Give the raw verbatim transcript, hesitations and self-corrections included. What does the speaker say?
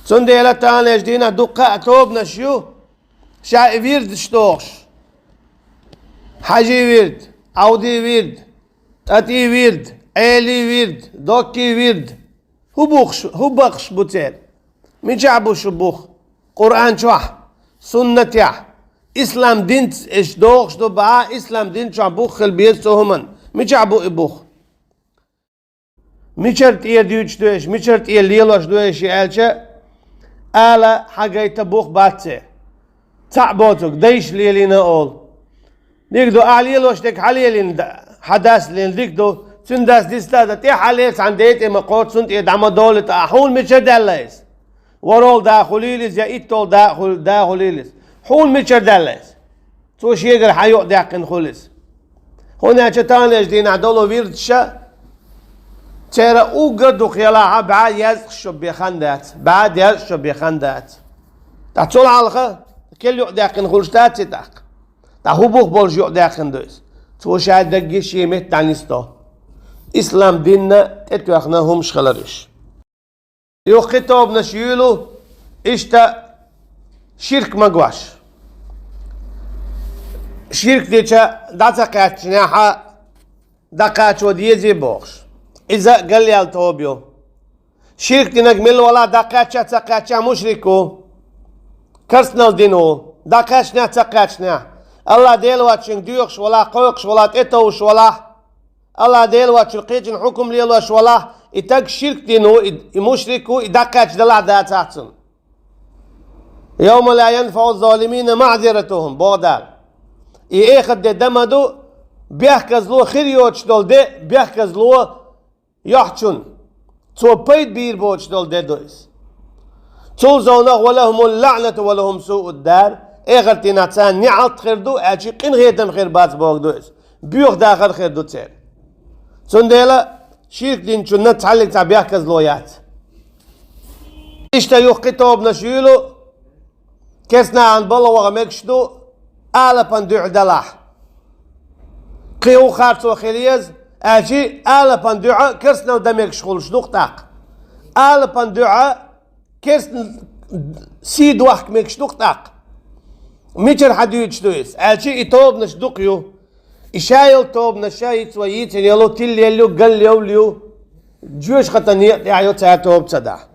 Цундела таханлерчу дийнахь дуккха а тобанаш ю, ша и вирдаш дохуш. Хьажи вирд, Ӏавди вирд, ТӀатӀи вирд, Ӏели вирд, Докки вирд. ХӀун бухуш, хӀун бахаш бу церан? Мичахь бу шу бух? Къуръан чохь, суннатехь, ислам динца эш дохуш ду бахьа, ислам дин чохь бух хила беза цу хӀуман. Мичахь бу и бух? Мичара тӀера дуьйцуш ду эш, мичара тӀера лелош ду эш и аьлча, ала хьагайта бух бац церан. Цхьаъ боцург, дайша лелийна олу. Дика ду, ахь лелош дерг хьан лелийна да-, хьан дас лелийна дика ду, цуьнан дас диста а дан, тӀе хьан лела цхьана ден тӀе ма кхочу, цунна тӀе дӀа ма долийта, ахь хьуна мичара даьлла иза? ВорхӀалгӀа да хуьлийла иза я итталгӀа да хуьл-, да хуьлийла иза? Хьуна мичара даьлла иза? Цо шегара хьан юкъадаьккхина хуьлу иза? ХӀунда аьлча таханлерчу дийнахь долу вирдаша, церан уггар дукха елахьа, бӀе язъеш шо бен хан дац, бӀе дезъеш шо бен хан дац. ТӀаккха цул хьалха кел юкъадаьккхина хуьлуш дац и тӀаккха? ТӀаккха хӀун бух болуш юкъадаьккхина ду иза? Цо ша даггара шен метта дӀанисдо. Ислам динна тӀетоьхна хӀумаш хилар уьш. Юха кхин тобанаш юьйлу, иштта ширк магош. Ширк дича дӀа ца кхаьччинехь а дӀакхачо дезий бохуш. Иза галъяьлла тоба ю. Ширк динарг мила валахь, дӀакхаьчча а ца кхаьчча а мушрик ву. Керстанал дина ву. ДӀакхаьчнехь а ца кхаьчнехь а. АллахӀ Дела воцчуьнга доьхуш валахь, кхойкхуш валахь, тӀетовжуш валахь. АллахӀ Дела воцчуьра кхечун хьукум лелош валахь, и стаг ширк дина ву, и, и мушрик ву, и дӀакхаьчна делахь а дацахь цунна. «Йовма ла янфаӀу ззалимина маӀзиратухум», боху Дала. И эхарт де дан ма ду, бехказло хир йоцуш долу де, бехказло йохьучунна. Цо пайда бийр боцуш долу де ду иза. Цул совнах: «Ва лахумул лаӀнату ва лахум суъуд-дар», эхартина царна неӀалт хир ду, аьлча къинхетам хир бац боху ду иза. Боьха дахар хир ду церан. Цундела ширк динчунна цхьаллиг цхьа бехказло яц. Иштта юха кхин тобанаш юьйлу, керстанахьан балха ваха мегаш ду, алапан дуьхьа далахь. Кхин хӀун харцо хила еза, аьлча алапан дуьхьа керстанал дан мегаш хуьлуш ду-кх тӀаккха. Алапан дуьхьа керстан сий дохка мегаш ду-кх тӀаккха. Мичара хьан дуьйцуш ду иза? Аьлча и тобанаш дукха ю. И ша йолу тобанаш ша йицван йийцина йолу, тилла елла ю, галъевлла ю. Жоьжахатан некъа тӀехь ю цара тоба ца дахь.